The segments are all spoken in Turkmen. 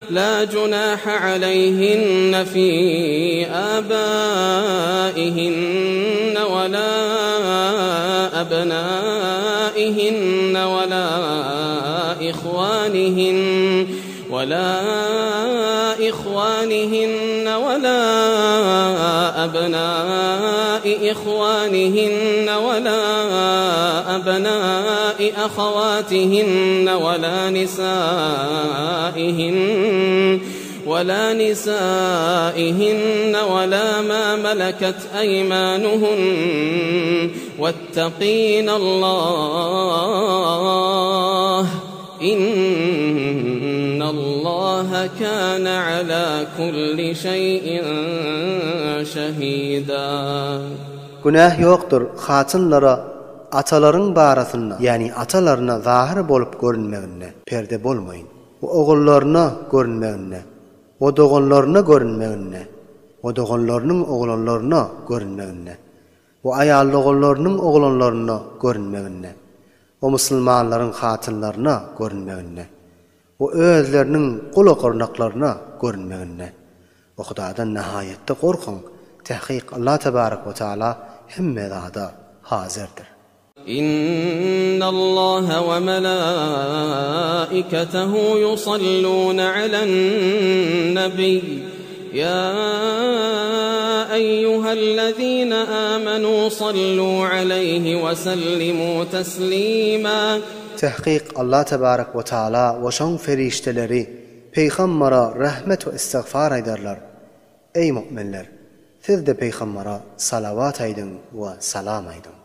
La junaha aleýhinne fi âbâihinne we lâ ebnâihinne we lâ ihwânihinne we lâ ihwânihinne we lâ ebnâi ihwânihinne we lâ ebnâi ahawâtihinne we lâ nisâihinne we lâ nisâihinne we lâ mâ meleket eýmânuhunne wettaqînallâh innallaha kâne alâ kulli şeýin şehîdâ. Günäh ýokdur hatynlara atalaryň barasynda, ýagny atalaryna zahyr bolup görünmeginde, perde bolmaýyn, we ogullaryna görünmeginde, we doganlaryna görünmeginde, we doganlarynyň oglanlaryna görünmeginde, we aýaldoganlarynyň oglanlaryna görünmeginde, we musulmanlaryň hatynlaryna görünmeginde, we özleriniň gulak-gyrnaklaryna görünmeginde. We Hudaýdan nahaýatda gorkuň, täkyk Allah tebarek we taala hemme zada hazirdir. Innallaha we melaiketehu ýusalluna alen-nebiý. Ýa eýýuhellezine âmenû sallû aleýhi we sellimû teslîmâ. Tahkyk Allah tebarek we taala we şoň perişdeleri Pygambara rahmet we istigfar aýdarlar. Eý mu'minler! Siz-de Pygambara salawat aýdyň we salam aýdyň.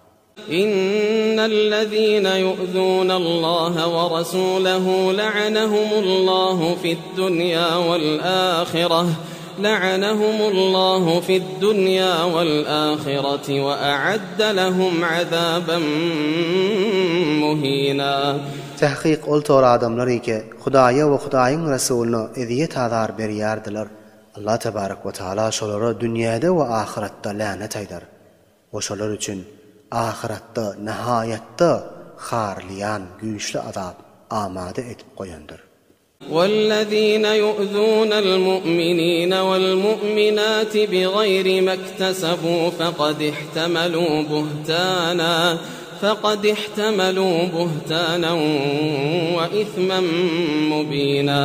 Innellezine ýu'zunallaha we rasulehu la'anahumullahu fid-dunýa wal-ahireh la'anahumullahu fid-dunýa wal-ahireti we a'adde lehum azaban muhina. Tahkyk ol tor adamlar ike Hudaýa we Hudaýyň Resulyna ezýet-azar berýärdiler. Allah tebarek we taala şolara dünýäde we ahyratda länet aýdar. We şolar üçin ahyratda nahaýatda harlaýan güýçli azap amada edip goýandyr. Wellezine ýu'zunal mu'minine wal mu'minati bigaýri maktesebu fekad ihtemelû buhtana fekad ihtemelû buhtanan we ismen mubina.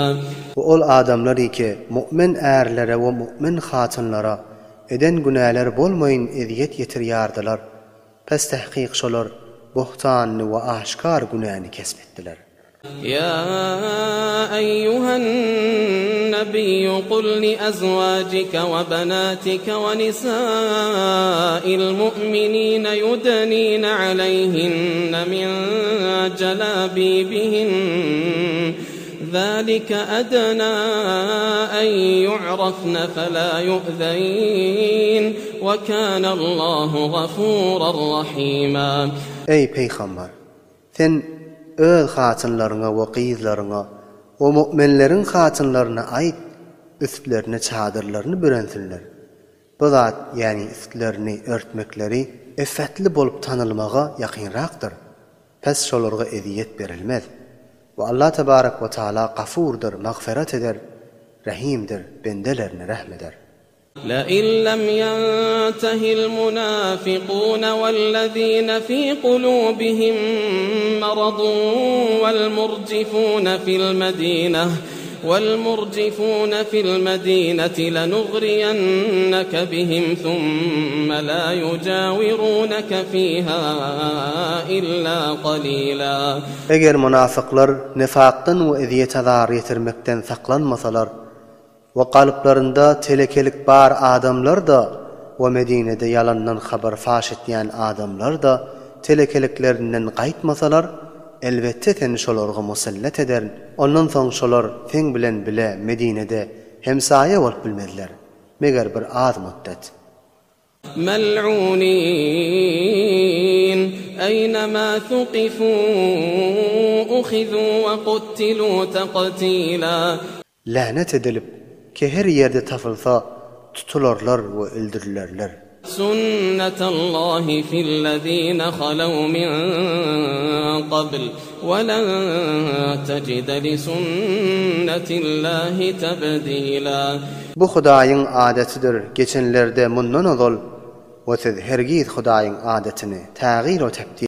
We ol adamlar ki mu'min ärlere we mu'min hatynlara Eden günäleri bolmaýyn ezýet ýetirýärdiler. Pes tahkyk şolar buhtanly we aşkar günäni kesp etdiler. Ýa eýýuhen-nebiýýu kul li azwajike we benatike we nisa'il mu'minine ýudnine aleýhinne min jelabibihin. Zalike adna en yu'rafne fela yu'zeyn we kana Allahu gafuran rahima. Eý, pygamber! Sen öz hatynlaryňa we gyzlaryňa we mu'minleriň hatynlaryna aýt, üstlerine çadyrlaryny bürensinler. Bu zat, ýagny üstlerini örtmekleri iffetli bolup tanylmaga ýakynrakdyr. Pes şolarga ezýet berilmez. We Allah tebarek we taala Gafurdyr, magfyrat eder, Rahimdir, bendelerine rehm eder. Lein lem ýentehil munafikune wellezine fi kulubihim maradun wel murjifune fil medineh Wal-murjifune fil-medineti lenugriyenneke bihim thumma la yujawiruneke fiha illa qalila. Eger mynafyklar nifakdan we ezýet-azar ýetirmekden saklanmasalar we kalplarynda telekelik bar adamlar-da we Medinede ýalandan habar faş etýän adamlar-da telekeliklerinden gaýtmasalar, Elbetde seni şolarga musallat ederin, ondan soň şolar seň bilen bile Medinede hemsaýa bolup bilmezler, meger bir az mutdet. Mel'unin, eýnemâ thukifû uhizû we kuttilû teqtîlâ. Länet edilip, ki her ýerde tapylsa, tutularlar we öldürilerler. Sunnatallahi fillezine halaw min qabl we len tejide li sunnatillahi tebdila. Bu Hudaýyň adatydyr geçenlerde mundan ozal we siz hergiz Hudaýyň adatyny tägyr we tebdil.